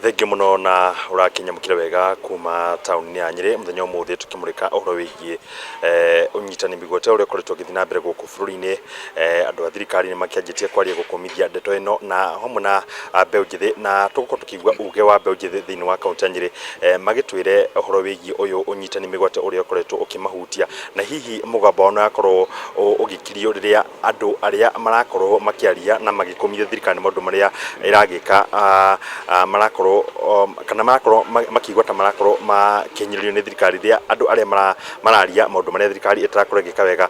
Thengiũ mũno na ũrakĩnyamũkĩra wega kuma taũni-inĩ ya Nyĩrĩ mũthenya ũmũthĩ tũkĩmũrĩka ũhoro wĩgiĩ ũnyitani mĩgwate ũrĩa ũkoretwo ũgĩthiĩ na mbere gũkũ bũrũri-inĩ. Andũ a thirikari nĩ makĩanjĩtie kwaria gũkũmithia ndeto ĩno na hamwe na mbeũ njĩthĩ, na tũgũkorwo tũkĩigua uge wa mbeũ njĩthĩ thĩinĩ wa kaũntĩ ya Nyĩrĩ, magĩtwĩre ũhoro wĩgiĩ ũyũ ũnyitani mĩgwate ũrĩa ũkoretwo ũkĩmahutia, na hihi mũgambo wao nĩ ũrakorwo ũgĩkirio rĩrĩa andũ arĩa marakorwo makĩaria na magĩkũmithia thirikari nĩ maũndũ marĩa ĩragĩka, marakorwo kana marakorwo makĩigua ta marakorwo makĩhinyĩrĩrio nĩ thirikari rĩrĩa andũ arĩa mararia maũndũ marĩa thirikari ĩtarakorwo ĩgĩka wega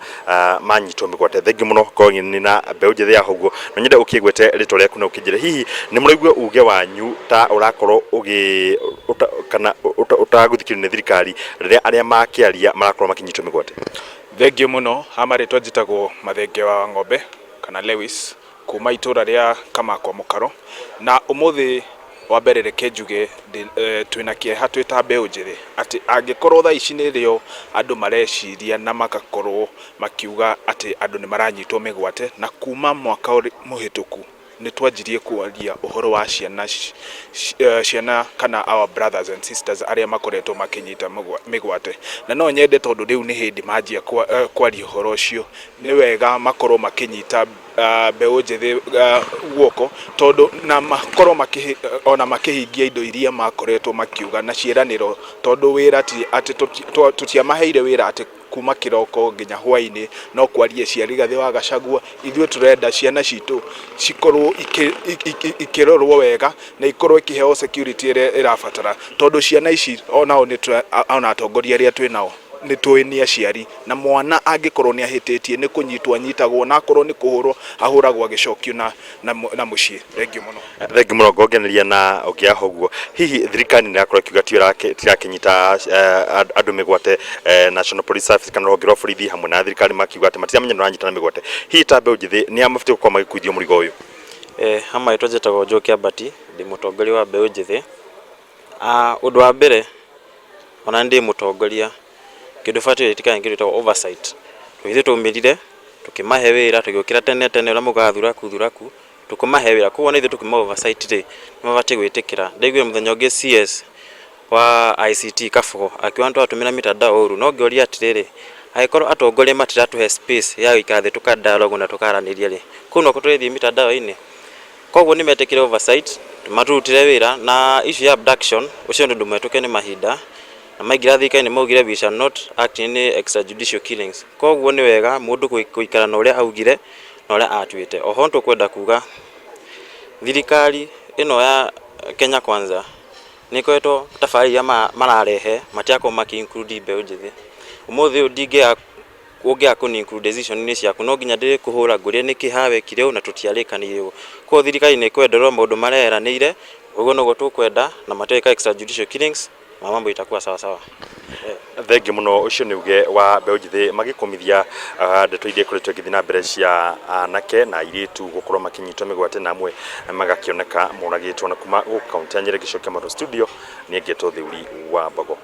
manyitwo mĩgwate. Thengiũ mũno ngorwo nĩ na mbeũ njĩthĩ ya ũguo, na nyende ũkĩgwete rĩtwa rĩaku na ũkĩnjĩre hihi nĩ mũraigua uge wanyu ta ũrakorwo ũgĩ kana ũtagũthikĩrĩrio nĩ thirikari rĩrĩa arĩa makĩaria marakorwo makĩnyitwo mĩgwate? Thengiũ mũno, ha marĩtwa njĩtagwo Mathenge wa Ng'ombe kana Lewis kuma itũra rĩa Kamakwa Mũkaro, na ũmũthĩ wa mbere reke njuge twĩna kĩeha twĩ ta mbeũ njĩthĩ atĩ angĩkorwo thaa ici nĩrĩo andũ mareciria na magakorwo makiuga atĩ andũ nĩ maranyitwo mĩgwate, na kuma mwaka mũhĩtũku nĩ twanjirie kwaria ũhoro wa ciana, ciana kana our brothers and sisters arĩa makoretwo makĩnyita mĩgwate. Na no nyende tondũ rĩu nĩ hĩndĩ manjia kwaria ũhoro ũcio, nĩ wega makorwo makĩnyita mbeũ njĩthĩ guoko, tondũ na makorwo ona makĩhingia indo iria makoretwo makiuga na ciĩranĩro, tondũ wĩra ti atĩ tũtiamaheire wĩra atĩ kuma kĩroko nginya hwainĩ no kwaria cia Rigathĩ wa Gachagua. Ithuĩ tũrenda ciana citũ cikorwo ikĩrorwo wega na ikorwo ikĩheo security ĩrĩa ĩrabatara, tondũ ciana ici onao nĩ ona atongoria arĩa twĩ nao nĩ tũĩ nĩ aciari, na mwana angĩkorwo nĩ ahĩtĩtie nĩ kũnyitwo anyitagwo, na akorwo nĩ kũhũrwo ahũragwo agĩcokio na mũciĩ. Thengiũ mũno. Thengiũ mũno. Ngongereria na ũngĩ aho ũguo, hihi thirikari nĩ ĩrakorwo ĩkiuga tiyo tirakĩnyita andũ mĩgwate, National Police Service kana rũhonge rwa borithi hamwe na thirikari makiuga atĩ matiramenya nĩ ũranyitana mĩgwate, hihi ta mbeũ njĩthĩ nĩ a mabatiĩ gũkorwo magĩkuithio mũrigo ũyũ? Ha marĩtwa njĩtagwo Joe Kĩambati, ndĩ mũtongoria wa mbeũ njĩthĩ. Ũndũ wa mbere ona niĩ ndĩ mũtongoria, kĩndũ batiĩ gwĩka nĩ kĩndũ gĩtagwo oversight. Ithuĩ twaumĩrire tũkĩmahe wĩra, tũgĩũkĩra tene tene ũrĩa maugaga thuraku thuraku, tũkĩmahe wĩra. Koguo ona ithuĩ tũkĩma oversight rĩ, nĩ mabatiĩ gwĩtĩkĩra. Ndaiguire mũthenya ũngĩ CS wa ICT Kabogo akiuga nĩ tũratũmĩra mitandao ũru, no ngĩũria atĩrĩrĩ, angĩkorwo atongoria matiratũhe space ya gũikara thĩ tũka dialogue na tũkaranĩria rĩ, kũu nokuo tũrĩthiĩ mitandao-inĩ? Koguo nĩ metĩkĩre oversight, matũrutĩre wĩra, na issue ya abduction, ũcio nĩ ũndũ mũhetũke nĩ mahinda, na maingĩra thirikari nĩ maugire we shall not act in any extrajudicial killings. Koguo nĩ wega mũndũ gũikara na ũrĩa augire na ũrĩa atuĩte. Oho nĩ tũkwenda kuga thirikari ĩno ya Kenya Kwanza nĩ ĩkoretwo tabarĩra iria mararehe matirakorwo makĩ include mbeũ njĩthĩ. Ũmũthĩ ũyũ ndingĩaga ũngĩaga kũni include decision-inĩ ciaku, no nginya ndĩrĩkũhũra ngũrie nĩkĩ haha wekire ũũ na tũtiarĩkanĩire ũũ. Koguo thirikari nĩ ĩkwenda ĩrore maũndũ marĩa yeranĩire, ũguo nĩguo tũkwenda na matireka extrajudicial killings na mambo itakuwa sawa sawa. Thengiũ mũno, ũcio nĩ uge wa mbeũ njĩthĩ magĩkũmithia ndeto iria ikoretwo igĩthiĩ na mbere cia anake na airĩtu gũkorwo makĩnyitwo mĩgwate na amwe magakĩoneka moragĩtwo. Na kuma gũkũ kaũntĩ ya Nyĩrĩ ngĩcokia Maũndũ studio, niĩ ngetwo Theuri wa Mbogo.